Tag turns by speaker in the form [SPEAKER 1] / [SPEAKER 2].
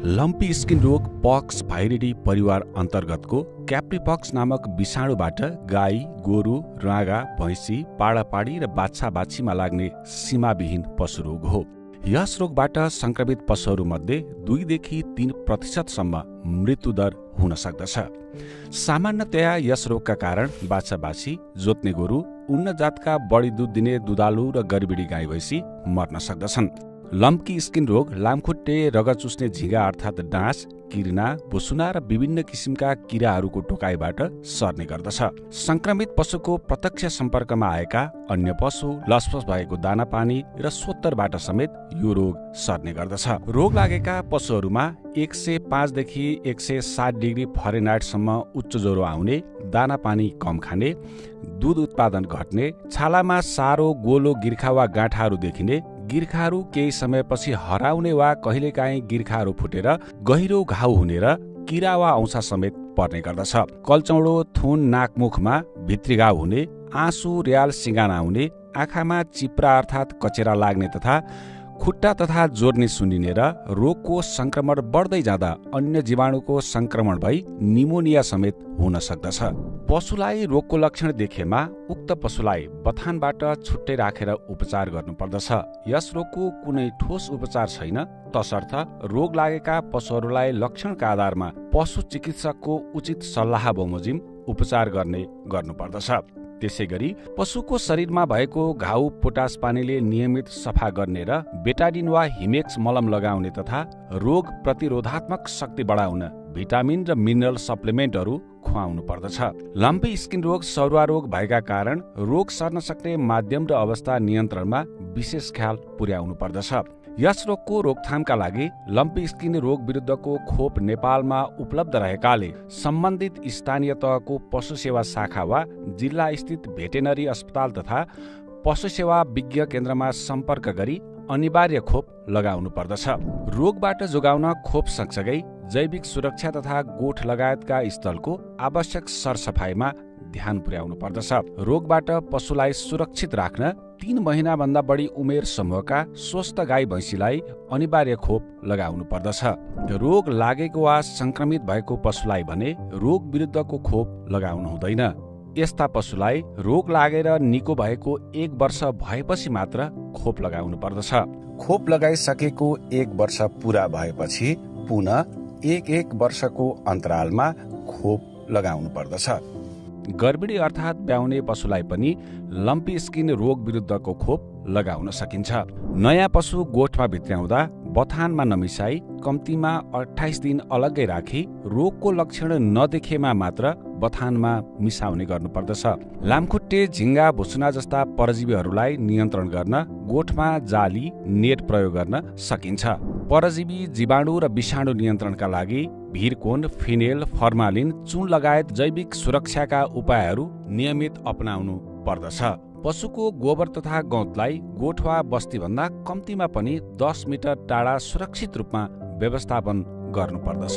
[SPEAKER 1] Lumpy skin रोग पक्स भाइरिडी परिवार अन्तर्गतको क्याप्रिपक्स नामक विषाणुबाट गाई, गोरु, राँगा, भैँसी, पाडापाडी र बाछा-बाछीमा लाग्ने सीमाविहीन पशु रोग हो। यस रोगबाट संक्रमित पशुहरूमध्ये 2 देखि 3% मृत्युदर हुन सक्दछ। सामान्यतया यस रोगका कारण बाछा-बाछी, जोत्ने गोरु, उन्न जातका बढी दूध दिने दुधालु र गरिबेडी गाई भैँसी मर्न सक्दछन्। लम्पी स्किन रोग लामखुट्टे, रगत चुस्ने झिँगा अर्थात् डाँस, किर्ना, भुसुना र विभिन्न किसिमका किराहरूको टोकाइबाट सर्ने गर्दछ। संक्रमित पशुको प्रत्यक्ष सम्पर्कमा आएका अन्य पशु, लसफस भएको दाना पानी र सोत्तरबाट समेत यो रोग सर्ने गर्दछ। रोग लागेका पशुहरूमा 105 देखि 160 डिग्री फरेनहाइटसम्म उच्च ज्वरो आउने, दाना पानी कम खाने, दूध उत्पादन घट्ने, छालामा सारो, गोलो, गिर्खा वा गाँठाहरू देखिने, गिर्खाहरू केही समयपछि हराउने वा कहिलेकाहीँ गिर्खाहरू फुटेर गहिरो घाउ हुने र किरा वा औसा समेत पर्ने गर्दछ। कल्चौडो, थुन, नाकमुखमा भित्री घाउ हुने, आँसु, र्याल, सिँगाना आउने, आँखामा चिप्रा अर्थात् कचेरा लाग्ने तथा खुट्टा तथा जोर्नी सुन्निने र रोगको संक्रमण बढ्दै जाँदा अन्य जीवाणुको संक्रमण भई निमोनिया समेत हुन सक्दछ। पशुलाई रोगको लक्षण देखेमा उक्त पशुलाई बथानबाट छुट्टै राखेर उपचार गर्नुपर्दछ। यस रोगको कुनै ठोस उपचार छैन, तसर्थ रोग लागेका पशुहरूलाई लक्षणका आधारमा पशु चिकित्सकको उचित सल्लाह बमोजिम उपचार गर्नुपर्दछ। त्यसैगरी पशुको शरीरमा भएको घाउ पोटास पानीले नियमित सफा गर्ने र बेटाडिन वा हिमेक्स मलम लगाउने तथा रोग प्रतिरोधात्मक शक्ति बढाउन भिटामिन र मिनरल सप्लिमेन्टहरू खुवाउनु पर्दछ। लम्पी स्किन रोग सरुवा रोग भएका कारण रोग सर्न सक्ने माध्यम र अवस्था नियन्त्रणमा विशेष ख्याल पुर्याउनु पर्दछ। यस रोगको रोकथामका लागि लम्पी स्किन रोग विरुद्धको खोप नेपालमा उपलब्ध रहेकाले सम्बन्धित स्थानीय तहको पशु सेवा शाखा वा जिल्ला स्थित भेटेनरी अस्पताल तथा पशु सेवा विज्ञ केन्द्रमा सम्पर्क गरी अनिवार्य खोप लगाउनु पर्दछ। रोगबाट जोगाउन खोप सँगसँगै जैविक सुरक्षा तथा गोठ लगायतका स्थलको आवश्यक सरसफाइमा ध्यान पुर्याउनु पर्दछ। रोगबाट पशुलाई सुरक्षित राख्न 3 महिनाभन्दा बढी उमेर समूहका स्वस्थ गाई भैँसीलाई अनिवार्य खोप लगाउनु पर्दछ। रोग लागेको वा संक्रमित भएको पशुलाई भने रोग विरुद्धको खोप लगाउनु हुँदैन। यस्ता पशुलाई रोग लागेर निको भएको 1 वर्ष भएपछि मात्र खोप लगाउनु पर्दछ। खोप लगाइसकेको 1 वर्ष पुरा भएपछि पुनः 1 वर्षको अन्तरालमा खोप लगाउनु पर्दछ। गर्भिणी अर्थात् ब्याउने पशुलाई पनि लम्पी स्किन रोग विरुद्धको खोप लगाउन सकिन्छ। नयाँ पशु गोठमा भित्र्याउँदा बथानमा नमिसाई कम्तीमा 28 दिन अलग्गै राखी रोगको लक्षण नदेखेमा मात्र बथानमा मिसाउने गर्नुपर्दछ। लामखुट्टे, झिङ्गा, भुसुना जस्ता परजीवीहरूलाई नियन्त्रण गर्न गोठमा जाली, नेट प्रयोग गर्न सकिन्छ। परजीवी, जीवाणु र विषाणु नियन्त्रणका लागि भिरकोन, फिनेल, फर्मालिन, चुन लगायत जैविक सुरक्षाका उपायहरू नियमित अपनाउनु पर्दछ। पशुको गोबर तथा गौतलाई गोठ वा बस्तीभन्दा कम्तीमा पनि 10 मिटर टाढा सुरक्षित रूपमा व्यवस्थापन गर्नुपर्दछ।